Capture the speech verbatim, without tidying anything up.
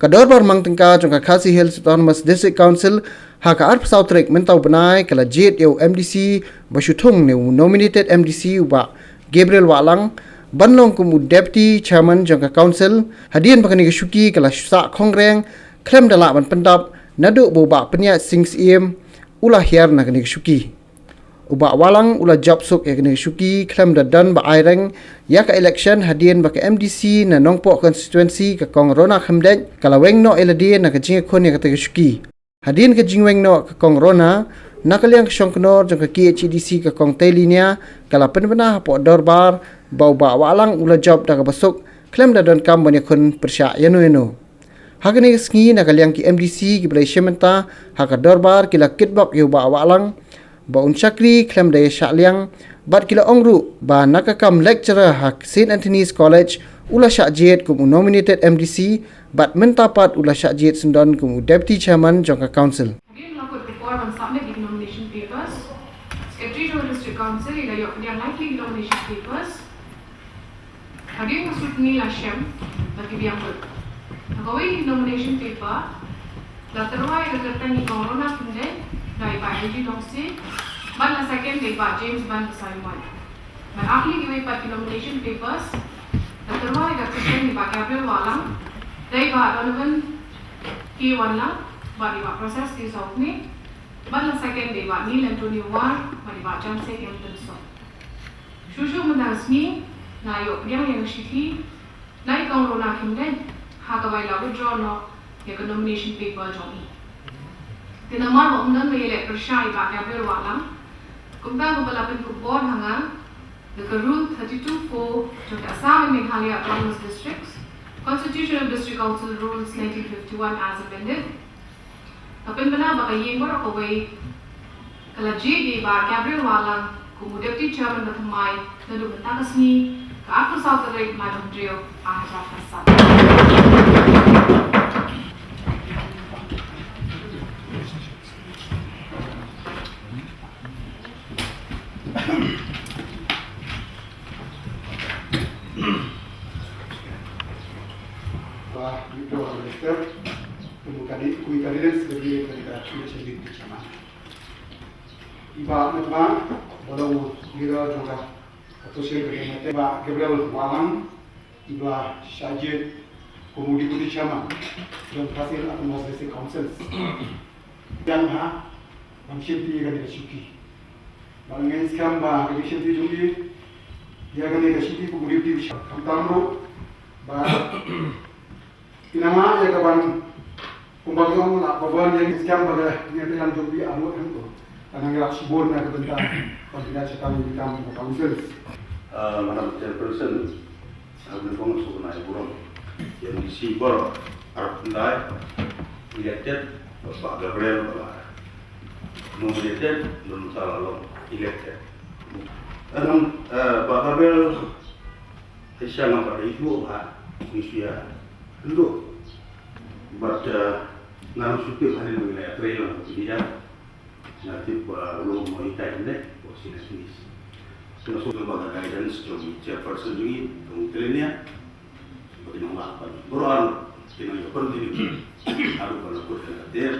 Ka Dorbar Mang Tyngka jong ka Khasi Hills Autonomous District Council ha ka arphew saw tarik mynta u bnai ka la jied ïa u M D C ba shu thung ne u nominated M D C u Bah Gabriel Wahlang ban long kum u Deputy Chairman jong ka Council, hadien ba kane ka shuki ka la shu sah khongreng khlem da lah ban pyndap naduh ba u Bah Pynïaid Sing Syiem u la hiar na kane ka shuki. U Bah Wahlang u la jop suk ïa kane ka shuki khlem da don ba aireng ïa ka election hadien ba ka M D C na Nongpoh constituency ka Kong Rona Khymdeit ka la weng noh ïa lade na ka jingïakhun ïa kata ka shuki. Hadien ka jingweng noh ka Kong Rona, na ka liang ka shongknor jong ka K H A D C ka Kong Taylor Nia ka la pynbna hapoh dorbar ba u Bah Wahlang u la jop da kaba suk khlem da donkam ban ïakhun pyrshah ïano ïano. Ha kane ka sngi na ka liang ki M D C kiba la ïashim bynta ha ka dorbar ki la kitbok ïa u Bah Wahlang ba un shakri khlem da ïashah liang, bad ki la ong ruh ba na ka kam lecturer ha Saint Anthony's College u la shah jied kum u nominated M D C, bad mynta pat u la shah jied syndon kum u Deputy Chairman jong ka Council. Hadien la kut ka por ban submit ïa ki nomination papers, Secretary jong ka District Council i la ïoh pdiang lai tylli ki nomination papers. Hadien ka scrutiny la shem bad ki biang lut. Ha kawei ka nomination paper la tyrwa ïa ka kyrteng i Kong Rona Khymdeit da i Bah Henry Dongse bad la second da i Bah James Ban Basaiawmoit. Bad ha kine kiwei pat ki nomination papers la tyrwa ïa ka kyrteng i Bah Gabriel Wahlang da i Bah Donovan K Wanlang bad i Bah Process T Sawkmie bad la second da i Bah Neil Anthony War bad i Bah Johnson M Tynsong. Shuh shuh mynta ka sngi nga la ïoh pdiang ïa ka shithi na i Kong Rona Khymdeit ha kaba i la withdraw noh ïa ka nomination paper jong i. Te namar ba ym don ba ïaleh pyrshah i Bah Gabriel Wahlang, kumta kumba la pynkup bor ha nga da ka Rule thirty-two four jong ka Assam and Meghalaya Autonomous Districts, Constitution of District Council Rules nineteen fifty-one as amended, ka pynbna ba ka ïing baroh kawei ka la jied ïa i Bah Gabriel Wahlang kum u Deputy Chairman ba thymmai naduh mynta ka sngi, ka arphew saw tarik Maiwbynriew, ar hajar khatsan. Bah, withdraw minister, kum u candidate, kum u candidate sebagai candidate election deputy chairman. I Bah Metbah, ba long u leader jong ka opposition ka Parliament, Bah Gabriel Wahlang, i ba shah jied kum u deputy chairman jong Khasi Hills Autonomous District Council. Ïa nga ban shimti ïa kane ka shuki. Ba nga ngeit skhem ba ka jingshimti jong i ïa kane ka shuki kum u deputy chairman, khamtam ruh ba pynang ïa ka ban kumba ki ong la ka ban ïa ngi skhem ba ka ïa ka yang jong phi arngut hangto. Ka nang ïalap shibun na ka bynta ban pynïaid shata ïa ki kam ka council. Ah, Madam Chairperson, ah, nga kong suk na ïa burom. Ïa ngi shi bor arphew lai elected, Bah Gabriel ba nominated, don sa la long elected. Adam, ah, Bah Gabriel, Aisha nga pat ïoh ba ngi shu ïa ïoh. But, uh, nga shu tip hadien ba ngi la ïatrei lang bad phi, nga tip ba u long mo hikai ne ko sina sinis. Nga shu ba ka guidance jong i chairperson jong i, jong i Trenia. Ba ki nang lah ban bor ar ki nang ïa continue. Haduh ba la kut ka ter.